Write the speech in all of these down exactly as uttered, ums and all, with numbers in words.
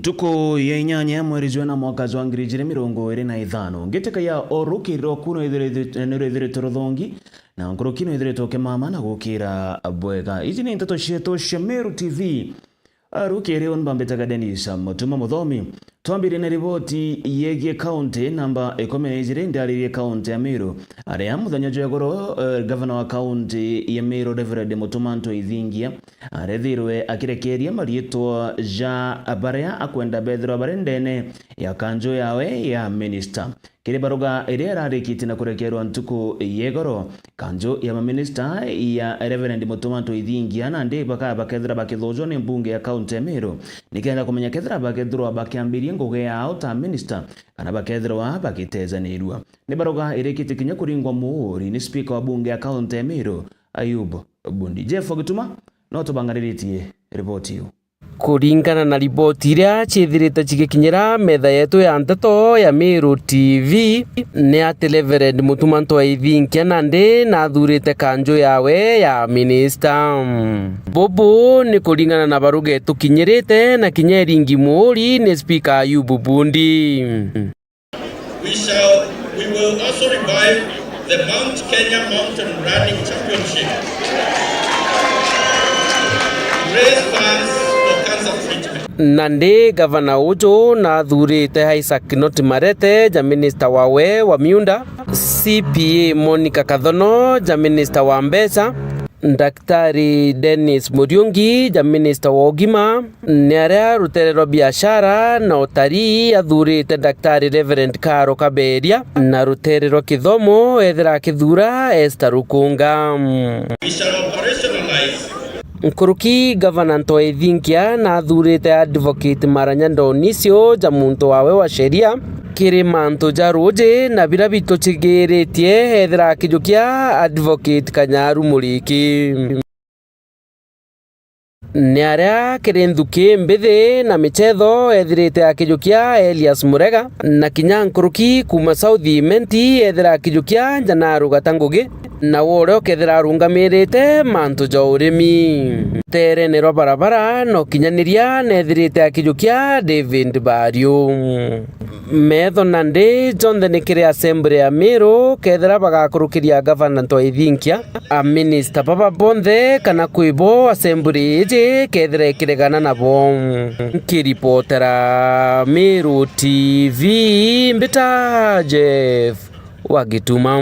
Ntuku ya inyanya ya mweri jwa ina mwaka jwa ngiri ijiri mirongo iri na ithano, ngitikagia o rukiri rwaku nwithiritwe, nirwithiritwe ruthongi, na nkuruki nwithiritwe ukimama na gukira bwega. Iji ni nteto cietu cia Meru T V. Rukiri uu mbambitaga Dennis Mutuma Muthomi. Twambirie na riboti yegie kaunti namba ikumi na ijiri, ndiaririe kaunti ya Meru, aria muthenya jwa igoro, eh, gavana wa kaunti ya Meru, Reverend Mutuma Ntwithingia, arethirwe akirekeria mariitwa ja baria akwenda bethirwa bari ndene ya kanju yawe ya minista. Kiri baruga iria irarikitie na kurekerwa ntuku ya igoro, kanju ya maminista ya Reverend Mutuma Ntwithingia nandi bakaba bakethirwa bakithujwa ni mbunge ya kaunti ya Meru, nikenda kumenya kethirwa bakethirwa bakiambiria ngugi yao ta minista kana bakethirwa bagitezanirua. Ni baruga irikitie kinya kuringwa muuri ni spika wa bunge ya kaunti ya Meru, Ayub Bundi. Jeff Ogituma no tubangariritie riboti iu. Kuringana na riboti iria ciithirite cigikinyira metha yetu ya nteto ya Meru T V, ni ati Reverend Mutuma Ntwithingia nandi nathurite kanju yawe ya minista. Bubu ni kuringana na baruga itukinyirite na kinya iringi muuri ni spika Ayubu Bundi. We shall, we will also revive the Mount Kenya Mountain Running Championship. Raise funds for cancer treatment. Nandi gavana uju nathurite Isaac Kinoti Marete ja minista wawe wa miunda, C P A Monica Kathono ja minista wa mbeca, Daktari Dennis Muriungi ja minista wa ugima, ni aria rutere rwa biashara na utarii athurite Daktari Reverend Karo Kaberia, na rutere rwa kithomo ethira akithura Esther Rukunga. We shall operationalize. Nkuruki gavana Ntwithingia nathurite Advocate Maranya Donisio ja muntu wawe wa sheria, kiri mantu ja ruuji na biria bitucigiritie ethira akijukia Advocate Kanyaru Muriki. Ni aria kiri nthuki mbithi na michetho ethirite akijukia Elias Murega, na kinya nkuruki kuuma South Imenti ethira akijukia Njanaru Gata Ngugi, na we uria ukethira arungamirite mantu ja urimi. Ruterene rwa barabara na ukinyaniria nethirite akijukia David Bario. Metho na ndi jonthe ni kiri Assembly ya Meru, kethira bagakurukiria gavana Ntwithingia, aminista baba bonthe kana kwi bo Assembly iji kethira ikiregana nabo. Nkiripotera Meru T V, mbita Jeff wa Gituma.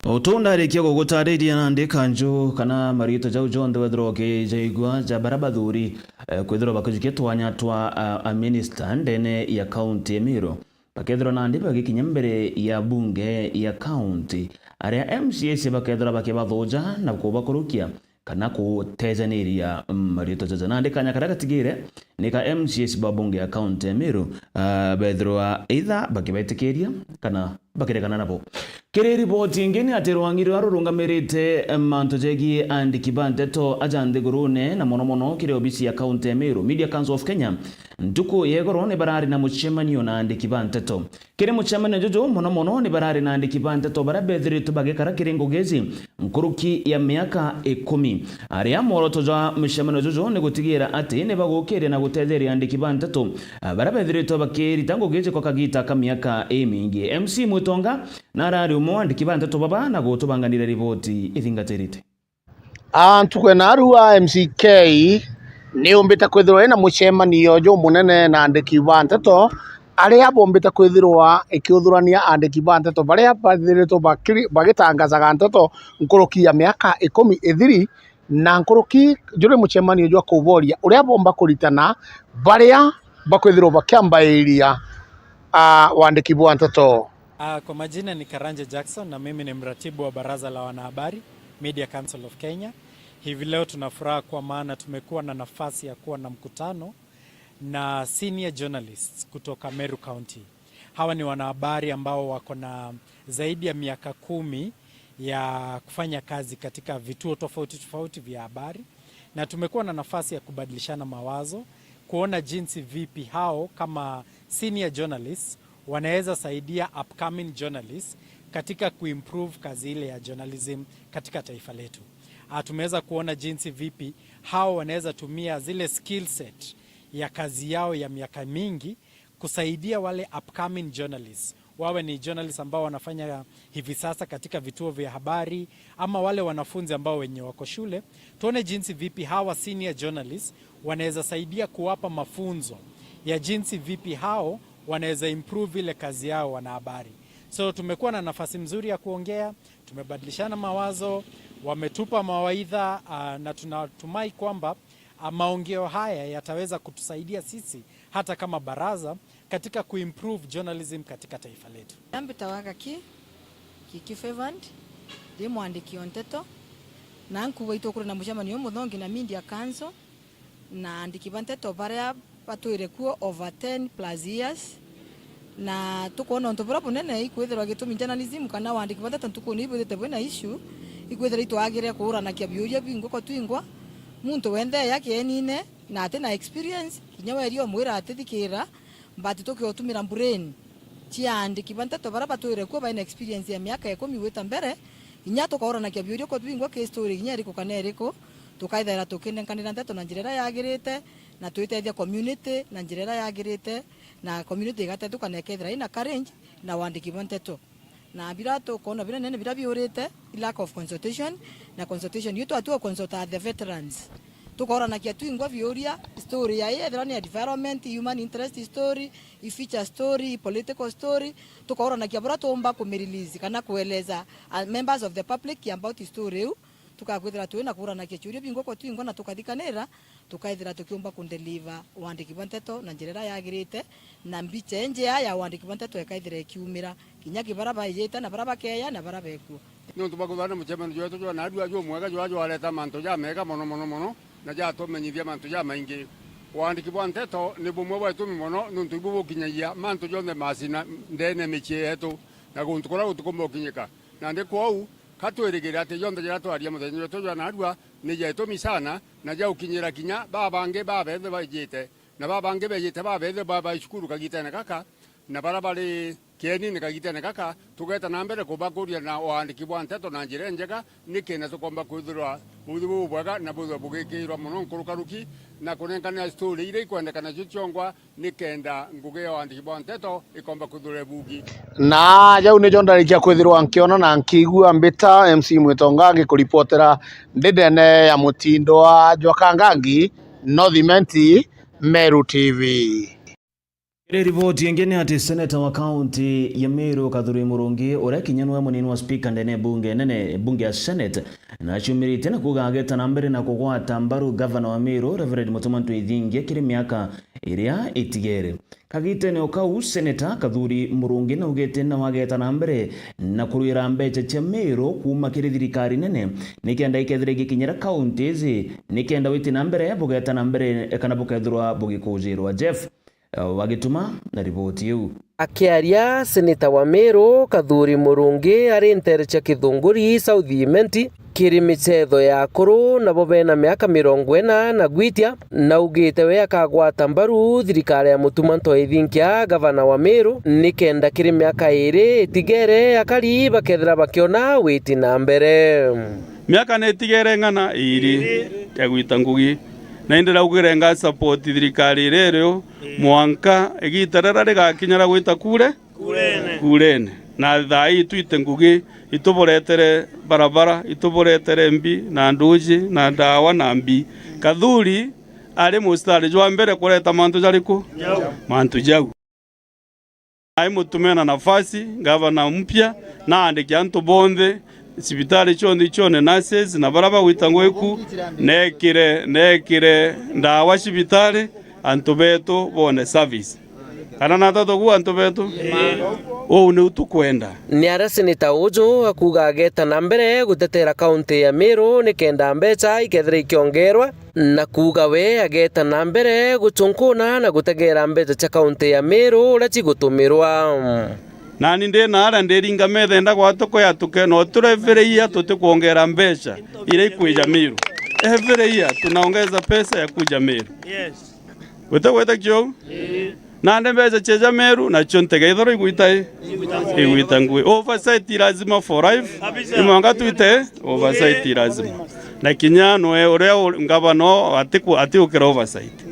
O tu ndarikia gugutariria nandi kanju kana mariitwa jau jonthe wethirwa ukijaigua ja baria bathuri, eh, kwithirwa bakijukia twanya twa, ah, aminista ndene ya kaunti ya Meru, bakethirwa nandi bagikinya mbere ya bunge ya kaunti, aria M C As bakethirwa bakibathuja na kubakurukia kana kutejaniria mariitwa jaja. Nandi kanya karia gatigire ni ka M C As ba bunge ya kaunti ya Meru, ah, bethirwa either bakibetikiria kana bakiregana nabo. Kiri riboti ingi ni ati rwangi ruria rurungamirite mantu jegii aandiki ba nteto aja nthigurune, na mono mono kiri obisi ya kaunti ya Meru, Media Council of Kenya, ntuku ya igoro ni barari na mucemanio na aandiki ba nteto. Kiri mucemanio juju, mono mono ni barari na aandiki ba nteto baria bethiritwe bagikara kiri ngugi iji nkuruki ya miaka ikumi. Aria mworoto jwa mucemanio juju ni gutigira ati ni bagukiria na gutetheria aandiki ba nteto, ah, baria bethiritwe bakirita ngugi iji kwa kagiita ka miaka imingi. M C Mwitonga na arari umwe wa aandiki ba nteto baba na gutubanganira riboti ithingatirite. A, ntuku ya naarua M C K ni yumbite kwithirwa ina mucemanio jumunene na aandiki ba nteto, aria bombite kwithirwa ikiuthurania aandiki ba nteto baria bathiritwe bakiri-, bagitangazaga nteto nkuruki ya miaka ikumi ithiri, na nkuruki juri mucemanio jwa kuboria uria bomba kuritana baria bakwithirwa bakiambairia, a, waandiki bwa nteto. Ah, kwa majina ni Karanja Jackson na mimi ni mratibu wa Baraza la Wanahabari, Media Council of Kenya. Hivi leo tuna furaha kwa maana tumekuwa na nafasi ya kuwa na mkutano na senior journalists kutoka Meru County. Hawa ni wanahabari ambao wako na zaidi ya miaka kumi ya kufanya kazi katika vituo tofauti tofauti vya habari, na tumekuwa na nafasi ya kubadilishana mawazo, kuona jinsi vipi hao kama senior journalists wanaweza saidia upcoming journalists katika kuimprove kazi ile ya journalism katika taifa letu. Ah, tumeweza kuona jinsi vipi hao wanaweza tumia zile skill set ya kazi yao ya miaka mingi, kusaidia wale upcoming journalists, wawe ni journalists ambao wanafanya hivi sasa katika vituo vya habari, ama wale wanafunzi ambao wenye wako shule, tuone jinsi vipi hawa senior journalists wanaweza saidia kuwapa mafunzo ya jinsi vipi hao wanaweza improve ile kazi yao wanahabari. So tumekuwa na nafasi mzuri ya kuongea, tumebadilishana mawazo, wametupa mawaidha, ah, na tunatumai kwamba, ah, maongeo haya yataweza kutusaidia sisi hata kama baraza katika kuimprove journalism katika taifa letu. Ambitawa Gaki, Kiki Favored, ndi mwandiki o nteto, na nkuuga itwikuri na mucemanio umuthongi na Media Council na andiki ba nteto baria batwire kuo over ten plus years, na tukwona untu buria bunene ikwithirwa gitumi journalism kana wandiki ba nteto ntukuni ibwithite bwina issue, ikwithirwa itwagire kuuranakia biuria bingwa kwa twingwa. Muntu wenthe eya kienine na ati na experience, kinya weria umwira ati thikira, but tukiotumira brain cia andiki ba nteto baria batwire kuo baina experience ya miaka ikumi gwita mbere, inya tukauranakia biuria kwa twingwa ki story inya iriku kana iriku, tukaithaira tukinenkanira nteto na njira iria yagirite, na twitethia community na njira iria yagirite, na community igatethuka na ikethira ina courage na wandiki bwa nteto. Na bira tukwona bira nene bira biurite, i lack of consultation, na consultation iu twatua consulta the veterans. Tukoranakia twingwa biuria, story ya ethira ni ya development, human interest story, i feature story, i political story, tukoranakia buria tuumba kumirelease kana kueleza, uh, members of the public about story iu. Tukakwithira twina kuuranakia ciuria bingwa kwa twingwa na tukathikanira, tukaithira tukiumba kudeliver wandiki bwa nteto na njira iria yagirite, na mbicha injea ya wandiki bwa nteto ikaithira ikiumira kinya ki baria baijite na baria bakeya na baria bekuo. Niuntu bwa kwithirwa ni mucemanio jwetu jwa narua jumwega jwa jwareta mantu jamega mono mono mono, na jatumenyithia mantu jamaingi. Wandiki bwa nteto ni bumwe bwa itumi mono, niuntu ibu bukinyagia mantu jonthe masina ndene micii yetu na guntu kuria gutikumba gukinyika. Nandi kwou, ka twirigire ati jonthe jaria twaria muthenya jwetu jwa narua ni ja itumi sana, na ja gukinyira kinya babangi babethe baijite, na babangi bejite babethe ba, bai cukuru kagitene gaka, na baria bari kienine kagitene gaka, tugeta na mbere kubakuria na wandiki bwa nteto na njira injega, nikenda tukomba kwithirwa buthi bubwega na buthwe bugikirwa mono nkurukaruki, na kunenkana story iria ikwendekana cio ciongwa, nikenda ngugi ya wandiki bwa nteto ikomba kwithirwa ibugi. Na jau nijo ndarikia kwithirwa nkiona na nkiigua. Mbita M C Mwitonga ngikuripotera ndi ndene ya mutindo wa Jwakangangi, North Imenti, Meru T V. Iri riboti ingi ni ati seneta wa kaunti ya Meru Kathuri Murungi, uria kinya niwe munini wa spika ndene bunge nene, bunge ya Senate, naciumiritie na kuuga ageta na mbere na kugwata mbaru gavana wa Meru Reverend Mutuma M'Ethingia kiri miaka iria itigere. Kagitene o kau, seneta Kathuri Murungi naugite nawe ageta na mbere na kurwira mbeca cia Meru kuuma kiri thirikari nene, nikenda ikethira igikinyira kaunti iji, nikenda witi na mbere bugeta na mbere kana bukethirwa bugikujirwa. Jeff Wagituma na riboti iu. Akiaria, seneta wa Meru Kathuri Murungi ari nteere cia Kithunguri South Imenti kiri micetho ya akuru nabo bena miaka mirongo ina na gwitia, naugite we akagwata mbaru thirikari ya Mutuma M'Ethingia, gavana wa Meru, nikenda kiri miaka iiri itigere akari bakethira bakiona witi na mbere. Miaka ni itigere ng'ana iiri ya gwita ngugi, na indi ndaugire nga support thirikari iria iriyo mwanka igiita riria rigakinya ria gwita kure, kurene, kurene. Na thaa ii itwite ngugi, ituburetere barabara, ituburetere mbi na nduji na ndawa na mbi. Kathuri ari mustari jwa mbere kureta mantu jariku? Jau. Mantu jau. Ai mutume na nafasi, gavana mpya, na andiki antu bonthe, cibitari cionthe icione nurses, na baria bagwita ngugi ku, nekire, nekire ndawa cibitari, antu betu bone service. Kana nata tukuuga antu betu? Uu niu tukwenda. Ni aria seneta uju akuuga ageta na mbere gutetera kaunti ya Meru nikenda mbeca ikethira ikiongerwa, na kuuga we ageta na mbere gucunkuna na gutegera mbeca cia kaunti ya Meru uria cigutumirwa. Nani ndi na aria ndiringa metha enda gwatuku yatuke, no turevereia tutikwongera mbeca iria ikwija Meru. Every year tunaongeza pesa ya kuja Meru. Yes. Gwite gwite kiu? Ii. Nandi mbeca cia ja Meru, nacio ntege ithoro igwita i? Igwita ngui. Oversight i lazima for life. Kabisa. Imwanga twite oversight i lazima. Na kinya nwe uria u-, ngavana atiku-, atiukira oversight.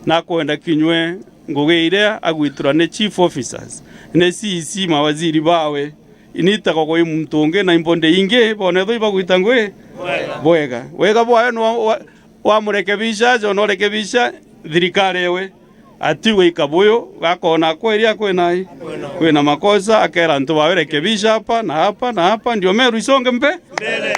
Nakwenda kinywe ngugi iria agwitirwa ni chief officers, ni C C, mawaziri bawe, initagwa gwi muntu ungi na imbo ndi ingi, bonethwa ibagwita ngugi bwega. Bwega bwayo ni wa, wa, wamurekebisha, aja unorekebisha thirikari ewe. Atiuga ikabuyu, gakona kweri akwina i. Kwina makosa, akera antu bawe, "Rekebisha hapa na hapa na hapa, ndio Meru isonge mbe-,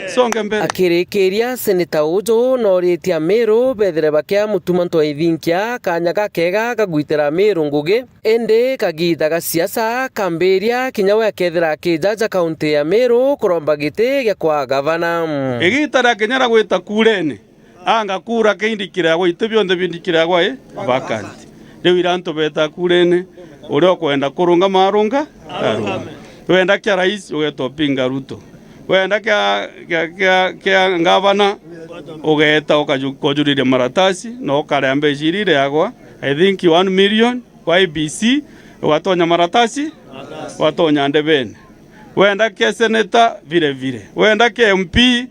isonge mbele." Akirikiria, seneta uju nooritie Ameru bethire bakiamutuma Ntoithinkia kanya gakega ga gwitira Ameru ngugi, indi kagiita ga siasa kambiria, kinya we akethira akijaja kaunti ya Meru kuromba giti gia kwa gavana. Igiita ria kinya ria gwita kurene, anga kura ke indikiragwa, iti bionthe bindikiragwa i vacant. Riu ira antu beta kurene, uria ukwenda kurungama arunga, arunga. Wenda kia rais, ugeta upinga Ruto. Wenda kia, kia, kia, kia ngavana, ugeta ukaju-, ukajuriria maratasi, na ukarea mbeca iria ireagwa, I think one million kwa I E B C, ugatonya maratasi, ugatonya ndebene. Wenda kia seneta, vile vile. Wenda kia M P,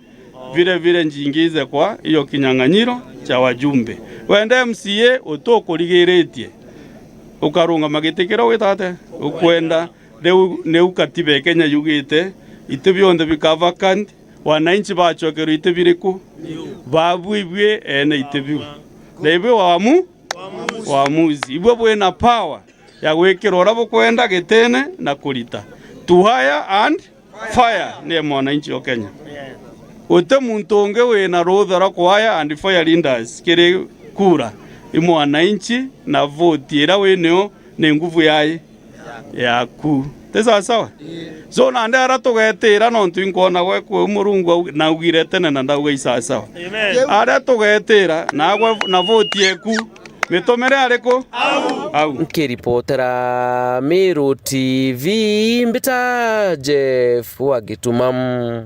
vile vile njingize kwa hiyo kinyang'anyiro cha wajumbe. Wenda M C A utukurigiritie, ukarungama giti kiria wita atia ukwenda. Riu niu katiba ya Kenya yugite, iti bionthe bika vacant, wananchi bacokerwe iti biriku? Babu ibui ene iti biu. Na ibui wamu-, waamuzi. Ibui bwina power ya gwikira uria bukwenda gitine na kurita. To hire and fire ni mwananchi o Kenya. Uti muntu ungi wina rutha rwa ku hire and fire leaders kiri kura. I mwananchi na voti iria winio ni nguvu yai yaku. Ti sawasawa? So nandi aria tugetira, nontu inkwona gwe kweu Murungu au-, naugire tene na ndauga i sawasawa. Aria tugetira, nagwe na voti eku, mitumire ariku? Au. Au. Nkiripotera Meru T V, mbita Jeff wa Gituma.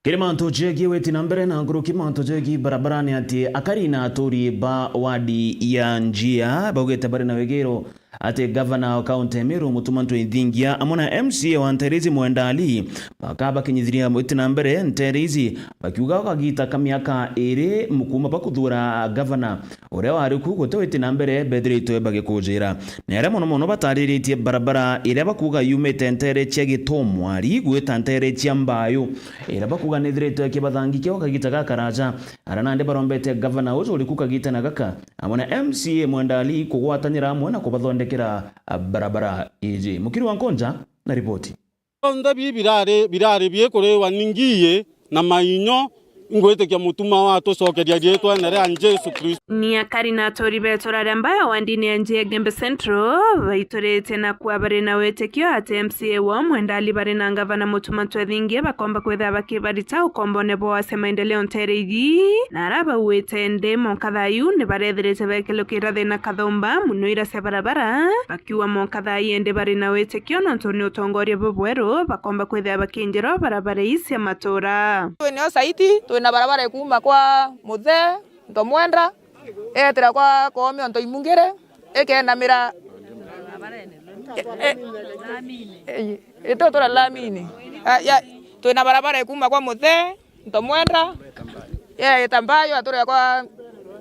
Kiri mantu jegii witi na mbere na nkuruki mantu jegii barabara ni ati akari na aturi ba wadi ya Njia baugite bari na wigiro ati gavana wa kaunti ya Meru Mutuma Ntoithingia amwe na M C A wa nteere ici Mwenda Ali bakaba bakinyithiria witi na mbere nteere ici, bakiuga kagita ka miaka iri mukuma bakuthuura gavana uria wari ku guti witi na mbere bethiritwe bagikujira. Na aria mono mono batariritie barabara iria bakuuga yumite nteere cia Gitomwari gwita nteere cia Mbayu, iria bakuuga nithiritwe ikibathangikia o kagita gakaraja. Aria nandi barombete gavana uju uri ku kagita na gaka, amwe na M C A Mwenda Ali kugwatanira amwe na kubathondekera barabara iji. Mukiri wa Nkonja na ripoti. Bionthe bii birari, birari bikuriwa ni ngiyi na mainyo, ingwitikia Mutuma watucokeria riitwene ria Jesu Kristo. Ni akari na aturi betu raria mbaya wa ndini ya Njia Igembe Central baituritie na kuuga bari na witikio ati M C A wao Mwenda Ali bari na ngavana Mutuma Ntoithingia bakomba kwithira bakibarita ukombone bwao cia maendeleo nteere iji, na aria bauite ndi monka thaa iu ni barethirite bekirukira thina kathumba muno ira cia barabara, bakiuga monka thaa ii indi bari na witikio nontu ni utongoria bubweru bakomba kwithira bakinjirwa barabara ii cia matuura. Twi nio saiti, twi na barabara ikuuma kwa Muthee, Ntomwenda, eetira kwa Koome o Ntoimungiri, ikeenamira, e, e, e, itutura lamini. A, ya, twi na barabara ikuuma kwa Muthee, Ntomwenda, yaita Mbayu, yaturira kwa,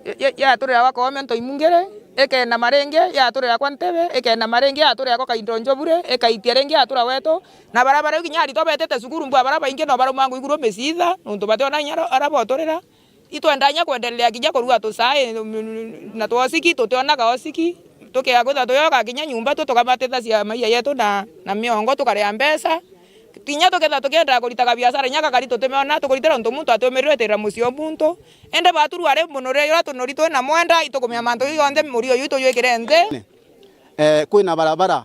ya, ya, yaturira kwa Koome Ntoimungiri, ikeenama ringi, yaturira kwa Ntebe, ikeenama ringi, yaturira kwa Kaindo Njobure, ikaitia ringi, yatura wetu. Na barabara iu kinya aritwa betite cukuru mbua bara baingi no barumangwa iguru micitha, nontu bationa inya ro-, aria boturira. Itwenda inya kwendelea kinya kuruga tucai, na twosiki, tutionaga osiki. Tukea kwithirwa tuyoka kinya nyumba tu tukamatithacia maia yetu na, na miongo tukaria mbeca. Kinya tukethirwa tukiendaa kuritaga biashara, inya gakari tutimiona, tukuritira untu muntu atiumirirwe itirira mucii o muntu. Indi baturua ri munuri uria tunuri twi na Mwenda, itukumenya mantu jau jonthe murio ju tujwikire nthi. Eh, kwina barabara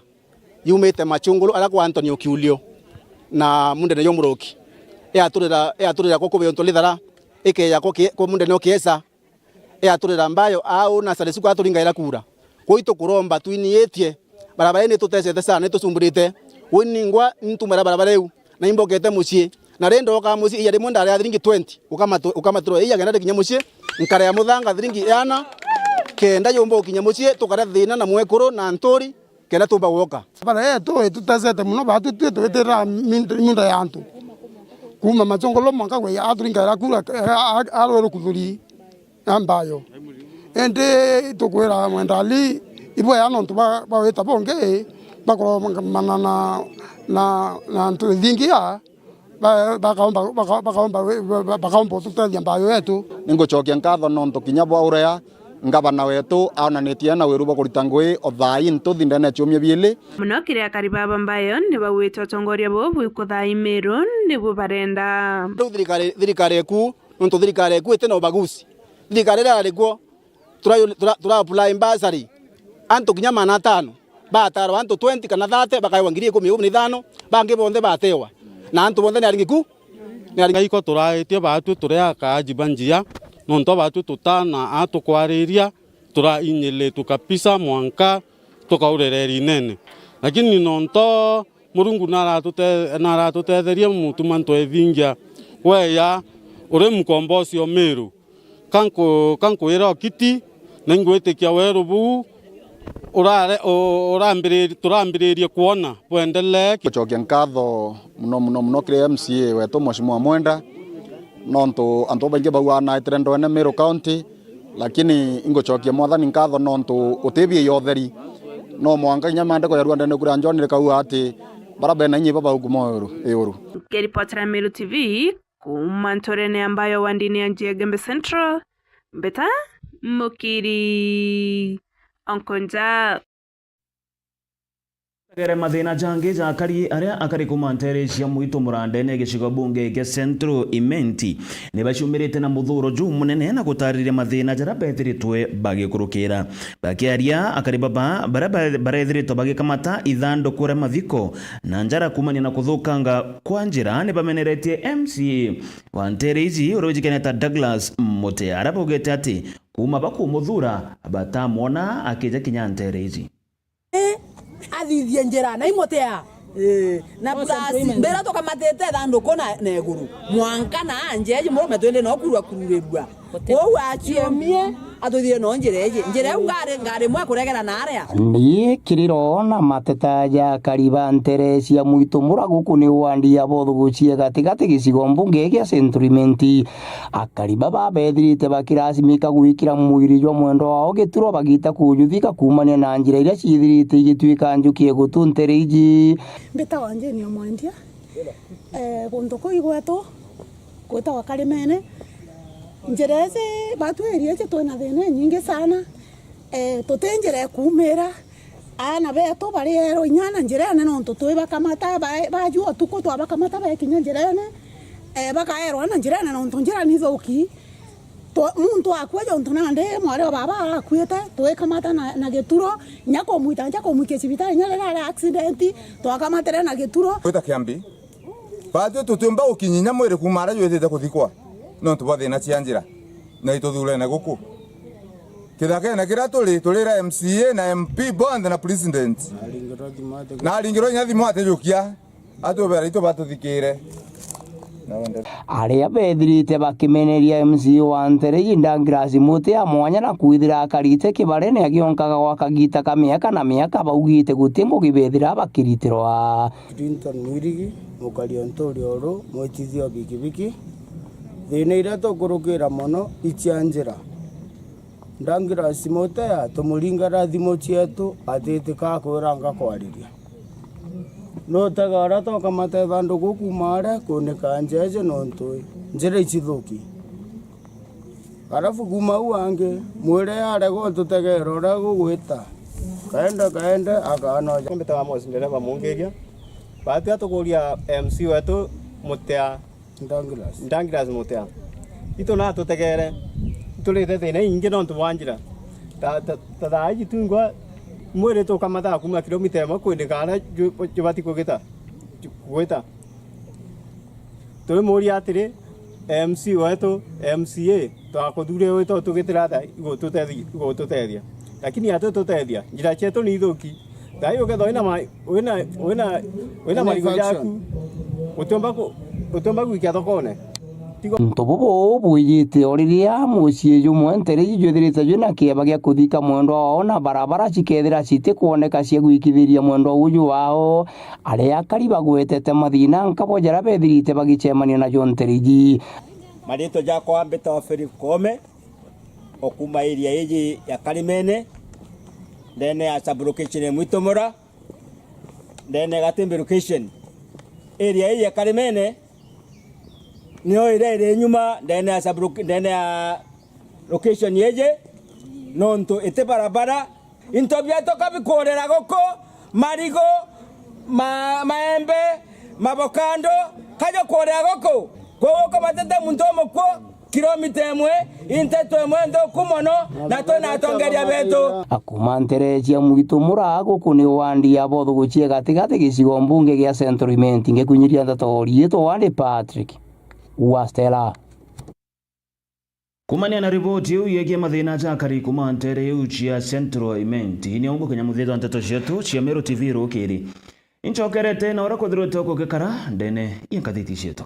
yumite Machungulu aria kwa Anthony Okiulio na mundene jo Muruki. Yaturira, yaturira kwa kubi untu lithara, ikeja kwa ki-, kwa mundene o Kiesa. Yaturira Mbayo au na Sare Suku aturingaira kura. Kwou itukuromba twiniitie, barabara ii nitutecete sana, nitusumburite. Kwou ningwa ntumira barabara iu, na imbokete mucii. Na ri ndoka mucii, iya rimwe ndaria thiringi twenty, ukamatu-, ukamaturwa iya kenda ndikinya mucii, nkaria muthanga thiringi iana, kenda yumba ukinya mucii, tukaria thina na mwekuru na nturi, kenda tumba gwoka. Bara yetu itutecete mono, baatwi twi twitirira minda, minda ya antu. Kuuma Machungulu mwanka gwe aturingaira kura, a, a, arweru kuthuri. ya mbayo. Indi tukwira Mwenda Ali, ibwea nontu ba, bawita bungi, bakoromana na, na, na antu ithingia, ba, bakaomba, baka-, bakaomba, ba-, bakaomba ututethia mbayo yetu. Ningucokia nkatho nontu kinya bwa uria ngavana wetu aonanitie na wiru bwa kurita ngugi o thaa ii ntuthi ndene ya ciumia biili. Muno kiri akari baba mbayo ni bauite utongoria buu bwikuthaa Meru nibu barenda. Riu thirikari, thirikari eku, nontu thirikari eku iti na ubaguzi. Thirikari iria yari kuo, tura, tura, tura apply bursary, antu kinya magana atano, batarwa antu twenty kana thirty, bakaewa ngiri ikumi na ithano, bangi bonthe batewa, na antu bonthe ni aringiku, ni aringi- Gaiko turaitie baatwi turi akaaji ba njia, nontu baatwi tutana atukwariria, turainyilitwe kabisa mwanka tukaurira erinene. Lakini nontu Murungu naratute-, naratutetherie mutuma ntwethingia weya uri mukombosi o Meru. Kanku-, kankwira okiti, na ingwitikia weru buu urare-, u-, urambiriri-, turambiririe kwona bwendelee. Gucokia nkatho muno, muno, muno kiri M C A wetu, Mheshimiwa Mwenda, nontu antu babaingi bauanaitire ndwene Meru County, lakini ingucokia Mwathani nkatho nontu utibia ya utheri. No mwanka kinya maandiko ya rwandene kuria John rikauga ati, bara bena inya iba baukuma iuru, iuru. Nkiripotera Meru T V, kuuma nturene ya Mbayo wandini ya Njegembe Central, Mbeta Mukiri Onkonja. Tegere mathina jangi ja akari aria akari kuma ntere cia mwitu murandene gicigo bunge kia Central Imenti ni baciumirite na muthuro jumunene na gutariria mathina jaria bethiritwe bagikurukira. Bakiaria, akari baba baria ba-, barethiritwe bagikamata ithanduku ria mathiko na njara kumania na kuthukanga kwa njira ni bameneretie M C A wa ntere iji uria wijikene ta Douglas Mutea, aria baugite ati kuma bakumuthura batamwona akija kinya ntere iji. Eh, athithie njira na imutea. Eh, na plus, mbere tukamatite thanduku na, na iguru. Mwanka na anje eji murume twende no kurua kururirua. Kwou aciomie, atuthire no njira eji. Njira iu ngari, ngari mwe kuregera na aria. Ni kiriro na mateta ja akari ba ntere cia mwitu mura guku ni wandi ya Bothugucie gatigati gicigo mbunge gia Central Imenti. Akari baba bethirite bakirasimika gwikira mwiri jwa mwendwa wao gituro bagita kujuthika kumania na njira iria ciithirite igituika njuki egutu ntere iji. Mbitagwa Jane Omwendia, eh, guntu kuu igwetu gwitagwa Karimene. Njira iji batwiri iji twina thina inyingi sana, eh, tuti njira ikumira. Aana betu bariairwa inya na njirene nontu twibakamata, ba-, bajua utuku twabakamata bekinya njirene, eh, bakaerwa na njirene nontu njira ni thuki. Twa-, muntu akua jontu nandi mwari wa baba arakuite, twikamata na, na gituro, nya kumwita, nya kumwikia cibitari, nya riria ari accident, twakamatire na gituro. Gwita Kiambi, batwi tutiumba gukinyinya mwiri kuuma aria jwitite kuthikwa nontu bwa thina cia njira, na ituthurene guku kithakene kiria turi, turira M C A na M P bonthe na president. Na aringirwa inya thimu atijukia, atubera itu batuthikire. Aria bethirite bakimeneria M C A wa ntere iji Douglas Mutea mwanya na kwithira akarite kibarene agionkaga gwa kagita ka miaka na miaka, baugite guti ngugi bethira bakiritirwa. Clinton Mwirigi, mukari o nturi uru, mwitithia o bikibiki. Thina iria tukurukira mono i cia njira. Douglas Mutea, tumuringara thimu cietu, atitika kwira ngakwariria. Nutega uria twakamata ithanduku kuuma aria kunika njeje nontu njira icithuki. Arafu kuuma au angi, mwire arega ututegera uria gugwita. Kaende, kaende, akanoja. Mbitaga Amos ndereba mungiria. Batia tukuria M C wetu Mutea. Douglas. Douglas Mutea. Itu natutegere. Iturite thina ingi nontu bwa njira. Ta, ta, ta thaa iji tungwa mwiri tukamata kuma kilomita imwe kwindika aria ju-, jubati kugita. Ju-, gwita. Turimuria atiri, M C wetu, M C A, twakuthurire wita utugitira atia igututethi-, igututethia? Lakini atitutethia, njira cietu ni ithuki. Thaai ukethwa wina ma-, wina, wina, wina marigu jaku, utiumba ku-, utiumba gwikia thokone. Tigo. Untu bubu bwijite o riria mucii jumwe ntere iji jwithirite jwina kieba gia kuthika mwendwa wao na barabara cikethira citikwoneka cia gwikithiria mwendwa uju wao. Aria akari bagwetete mathina nkabo jaria bethirite bagicemania najo ntere iji. Maritwa jakwa mbitagwa Philip Koome, o kuma area iji ya Karimene, ndene ya sub-location ya Mwitomora, ndene ya Gatimbi location. Area iji ya Karimene nio iria iri nyuma ndene ya sub-, ndene ya location iji, nontu iti barabara. Into bietu ka bikurira guku, marigu, ma-, maembe, mavokando, kaja kurira guku. Koguo kubatite muntu umukwo, kilomita imwe, inteto imwe nthuku mono, na twina atongeria betu. Akuma ntere cia Mwitomora guku ni wandi ya Bothugu cie gatigati gicigo mbunge gia Central Imenti, ngikunyiria ndeto riitwa wandi Patrick wa Stella. Kumania na riboti iu yegie mathina ja akari kuma ntere iu cia Central Imenti, ni umbukinya muthia jwa nteto cietu cia Meru T V rukiri. Incokerete na uria kwithirite gukikara ndene ya ngathiti cietu.